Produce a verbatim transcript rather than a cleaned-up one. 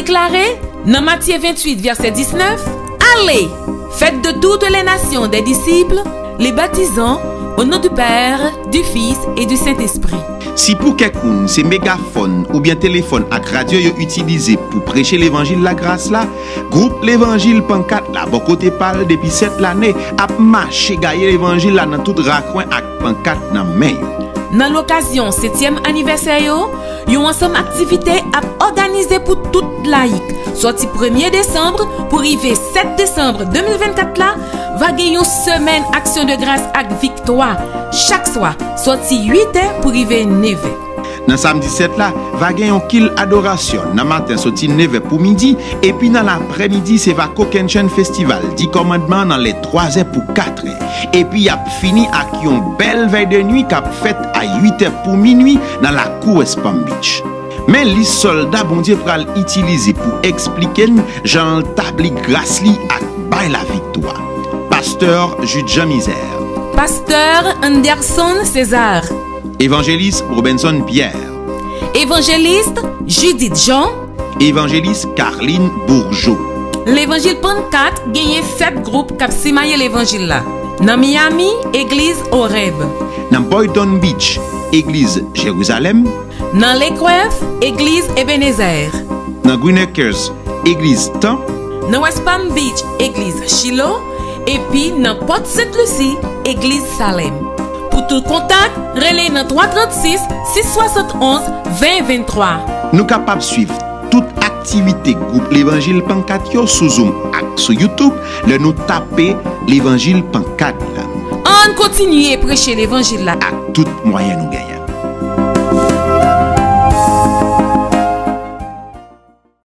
Deklare nan Matye venntuit, vèsè diznèf, Allez, faites de toutes les nations des disciples, les baptisant au nom du Père, du Fils et du Saint-Esprit. Si pou kèk moun se megafòn oubyen telefòn ak radyo yo itilize pou preche levanjil lagras la, gwoup Levanjil Pankat la bò kote pa l depi sèt lane ap mache gaye levanjil la nan tout rakwen ak pankat nan men yo. Nan lokazyon setyèm anivèsè yo, yon ansanm aktivite ap òganize pou tout layik. Sòti premye desanm pou rive sèt desanm de mil vennkat la, va gen yon semèn aksyon de gras ak viktwa, chak swa, sòti uit è pou rive nèf è. Nan samdi sèt la, va gen yon kil adorasyon nan maten sòti nèf è pou midi, epi nan laprèmidi, se va Kokennchenn Festival di kòmandman nan lè twa è pou kat è. Epi y ap fini ak yon bèl vèy de nwi k ap fèt a uit è pou minwi nan lakou West Palm Beach. Men lis sòlda Bondye pral itilize pou eksplike n jan l tabli gras li ak bay laviktwa. Pastè Jude Jean Misère. Pastè Anderson César. Evanjelis Robenson Pierre. Evanjelis Judith Jean. Evanjelis Carline Bourgeot. Levanjil Pannkat genyen sèt gwoup k ap simaye levanjil la. Nan Miami, Egliz Oreb. Nan Boynton Beach, Egliz Jerizalèm. Nan Lake Worth, Egliz Ebenezer. Nan Green Acres, Egliz Tan. Nan West Palm Beach, Egliz Chilo. Epi nan Port Saint Lucie, Egliz Salem. Pou tout kontak, rele nan twa trant sis, sis swasannonz, ven venntwa. Nou kapab swiv tout aktivite gwoup Levanjil Pannkat yo sou Zoom ak sou YouTube lè nou tape Levanjil Pannkat la. Ann kontinye preche levanjil la ak tout mwayen nou genyen.